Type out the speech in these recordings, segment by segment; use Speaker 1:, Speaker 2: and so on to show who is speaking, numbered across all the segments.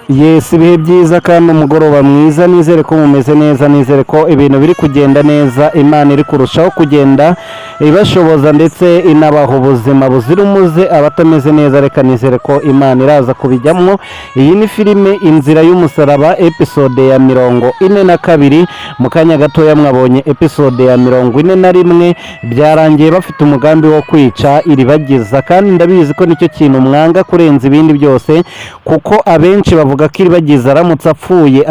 Speaker 1: Yes, ibihe byiza kandi umugoroba mwiza. Nizere ko mumeze neza, nizere ko ibintu biri kugenda neza, Imana iri kurushaho kugenda ibashoboza ndetse inabaha ubuzima buzira umuze. Abatameze neza, reka nizere ko Imana iraza kubijyamo. Iyi ni filime Inzira y'Umusaraba, episode ya 42. Mu kanya gatoya mwabonye episode ya 41. Byarangiye bafite umugambi wo kwica Iribagiza, kandi ndabizi ko nicyo kintu mwanga kurenza ibindi byose, kuko abenshi bavuga ko Iribagiza aramutse apfuye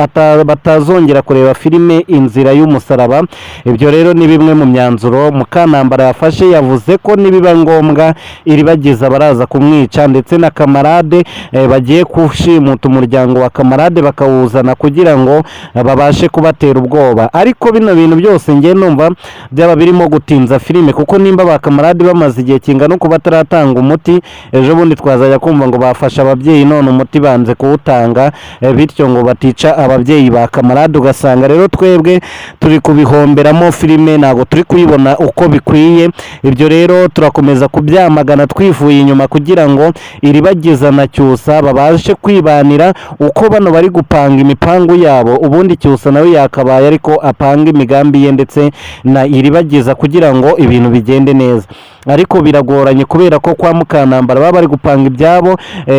Speaker 1: batazongera kureba filime Inzira y'Umusaraba. Ibyo rero ni bimwe mu myanzuro Mukanambara yafashe. Yavuze ko nibiba ngombwa Iribagiza baraza kumwica, ndetse na Kamarade, bagiye gushimuta umuryango wa Kamarade bakawuzana kugira ngo babashe kubatera ubwoba. Ariko bino bintu byose ngiye numva byaba birimo gutinza filime, kuko nimba ba Kamarade bamaze igihe kingana uko bataratanga umuti, ejo bundi twazajya kumva ngo bafashe ababyeyi, none umuti banze kuwutanga, bityo ngo batica ababyeyi ba Kamarade. Ugasanga rero twebwe turi kubihomberamo, filime ntabwo turi kuyibona uko bikwiye. Ibyo rero turakomeza kubyamagana twivuye inyuma, kugira ngo Iribagiza na Cyusa babashe kwibanira uko bano bari gupanga imipangu yabo. Ubundi Cyusa nawe yakabaye ariko apanga imigambi ye ndetse na Iribagiza kugira ngo ibintu bigende neza, ariko biragoranye kubera ko kwa Mukanambara baba bari gupanga ibyabo,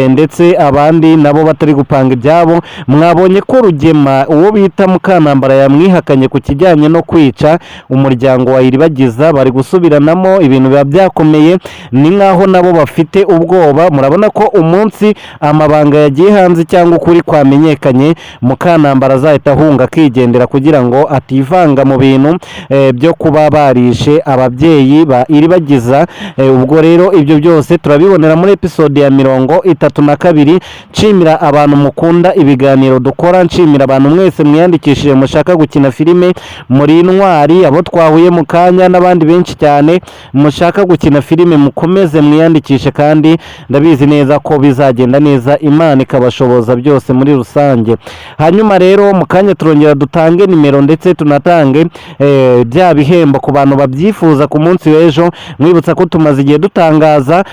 Speaker 1: ndetse abandi nabo batari gupanga ibyabo. Mwabonye ko Rugema, uwo bita Mukanambara, yamwihakanye ku kijyanye no kwica umuryango wa Iribagiza. Bari gusubiranamo, ibintu biba byakomeye, ni nk'aho nabo bafite ubwoba. Murabona ko umunsi amabanga yagiye hanze cyangwa ukuri kwamenyekanye, Mukanambara azahita ahunga akigendera kugira ngo ativanga mu bintu byo kuba barishe ababyeyi ba Iribagiza. Ubwo rero ibyo byose turabibonera muri episode ya 32. Nshimira abantu mukunda ibiganiro dukora, nshimira abantu mwese mwiyandikishije mushaka gukina filime muri Intwari, abo twahuye mu kanya n'abandi benshi cyane mushaka gukina filime, mukomeze mwiyandikishe kandi ndabizi neza ko bizagenda neza, Imana ikabashoboza byose muri rusange. Hanyuma rero mu kanya turongera dutange nimero ndetse tunatange bya bihembo ku bantu babyifuza ku munsi w'ejo. Mwibutsa ko tumaze igihe dutangaza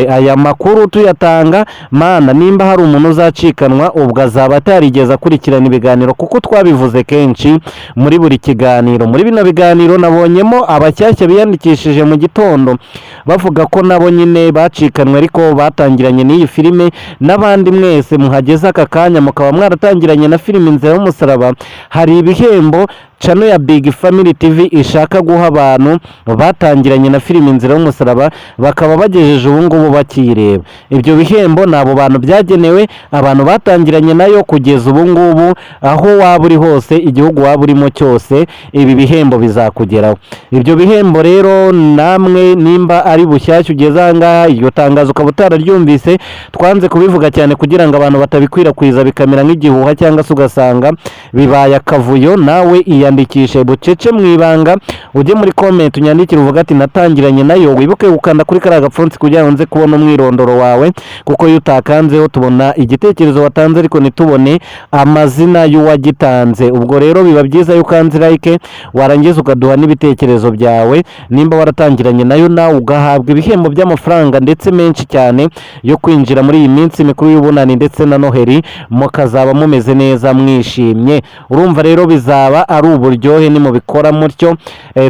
Speaker 1: aya makuru tuyatanga. Mana, nimba hari umuntu uzacikanwa, ubwo azaba atarigeze akurikirana ibiganiro, kuko twabivuze kenshi muri buri kiganiro. Muri bino biganiro nabonyemo abashyashya biyandikishije mu gitondo bavuga ko nabo nyine bacikanwe ariko batangiranye n'iyi filime, n'abandi mwese muhageze aka kanya mukaba mwaratangiranye na filime Inzira y'Umusaraba, hari ibihembo channel ya Big Family TV ishaka guha abantu batangiranye na filime Inzira y'Umusaraba bakaba bagejeje ubu ngubu bakiyireba. Ibyo bihembo ni abo bantu byagenewe, abantu batangiranye nayo kugeza ubu ngubu. Aho waba uri hose, igihugu waba urimo cyose, ibi bihembo bizakugeraho. Ibyo bihembo rero namwe nimba ari bushyashya ugeze aha ngaha, iryo tangazo ukaba utararyumvise, twanze kubivuga cyane kugira ngo abantu batabikwirakwiza bikamera nk'igihuha cyangwa se ugasanga bibaye akavuyo. Nawe iyandikishe bucece mu ibanga, ujye muri comment unyandikire uvuga ati "Natangiranye nayo". Wibuke gukanda kuri kariya gapfunsi kugira ngo nze kubona umwirondoro wawe, kuko iyo utakanzeho tubona igitekerezo watanze ariko ntitubone amazina y'uwagitanze. Ubwo rero biba byiza iyo ukanze like, warangiza ukaduha n'ibitekerezo byawe nimba waratangiranye nayo, nawe ugahabwa ibihembo by'amafaranga ndetse menshi cyane yo kwinjira muri iyi minsi mikuru y'Ubunani ndetse na Noheli, mukazaba mumeze neza mwishimye. Urumva rero bizaba ari uburyohe nimubikora mutyo.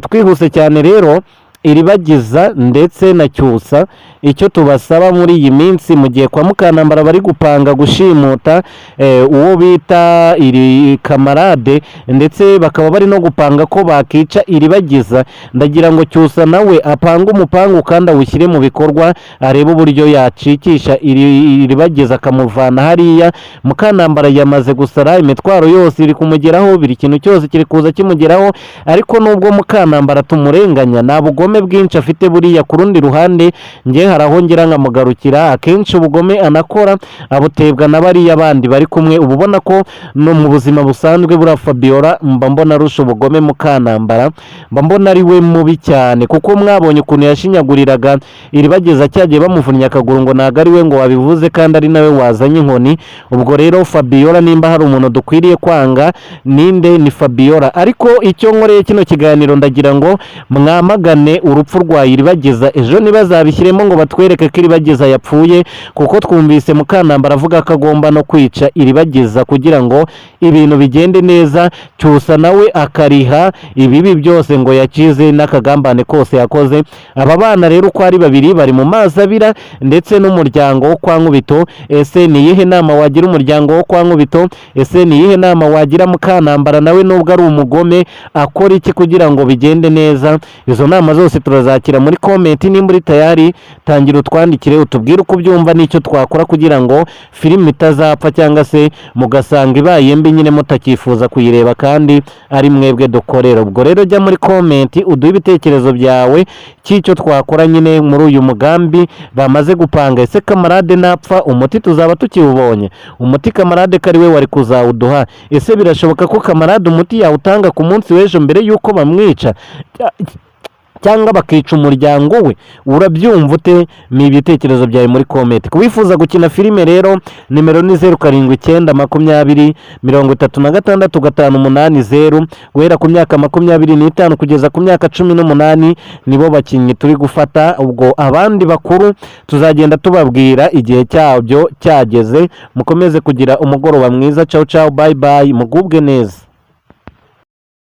Speaker 1: Twihuse cyane rero, Iribagiza ndetse na Cyusa, icyo tubasaba muri iyi minsi mu gihe kwa Mukanambara bari gupanga gushimuta uwo bita iri Kamarade, ndetse bakaba bari no gupanga ko bakica Iribagiza, ndagira ngo Cyusa nawe apange umupangu kandi awushyire mu bikorwa, arebe uburyo yacikisha Iribagiza akamuvana hariya. Mukanambara yamaze gusara, imitwaro yose iri kumugeraho, buri kintu cyose kiri kuza kimugeraho. Ariko nubwo Mukanambara tumurenganya, nta bugome bwinshi afite. Buriya ku rundi ruhande njye hari aho ngira nkamugarukira. Akenshi ubugome anakora abutebwa na bariya bandi bari kumwe. Uba ubona ko no mu buzima busanzwe buriya Fabiola mba mbona arusha ubugome Mukanambara, mba mbona ari we mubi cyane, kuko mwabonye ukuntu yashinyaguriraga Iribagiza cyagiye bamuvunnye akaguru, ngo ntabwo ari we ngo wabivuze kandi ari nawe wazanye inkoni. Ubwo rero Fabiola, nimba hari umuntu dukwiriye kwanga ninde, ni Fabiola. Ariko icyo nkoreye kino kiganiro, ndagira ngo mwamagane Urupfu rwa Iribagiza ejo ntibazabishyiremo ngo batwereke ko Iribagiza yapfuye, kuko twumvise Mukantambara avuga ko agomba no kwica Iribagiza kugira ngo ibintu bigende neza. Cyusa nawe akariha ibibi byose ngo yakize n'akagambane kose yakoze. Aba bana rero uko ari babiri bari mu mazi abira, ndetse n'umuryango wo kwa Nkubito. Ese ni iyihe nama wagira umuryango wo kwa Nkubito? Ese ni iyihe nama wagira Mukantambara nawe, nubwo ari umugome, akora iki kugira ngo bigende neza? Izo nama zose turazakira muri comment. Nimba uri tayari, tangira utwandikire, utubwire uko ubyumva n'icyo twakora kugira ngo filime itazapfa, cyangwa se mugasanga ibaye mbi nyine mutakifuza kuyireba kandi ari mwebwe dukorera. Ubwo rero jya muri comment uduhe ibitekerezo byawe cy'icyo twakora nyine muri uyu mugambi bamaze gupanga. Ese Kamarade napfa, umuti tuzaba tukiwubonye? Umuti Kamarade ko ari we wari kuzawuduha, ese birashoboka ko Kamarade umuti yawutanga ku munsi w'ejo mbere y'uko bamwica cyangwa bakica umuryango we? Urabyumva ute? Ni ibitekerezo byawe muri comment. Kubifuza gukina filime rero, nimero ni 0792036580. Guhera ku myaka 25 kugeza ku myaka 18 nibo bakinnyi turi gufata. Ubwo abandi bakuru tuzagenda tubabwira igihe cyabyo cyageze. Mukomeze kugira umugoroba mwiza. Ciao ciao, bye bye, mugubwe neza.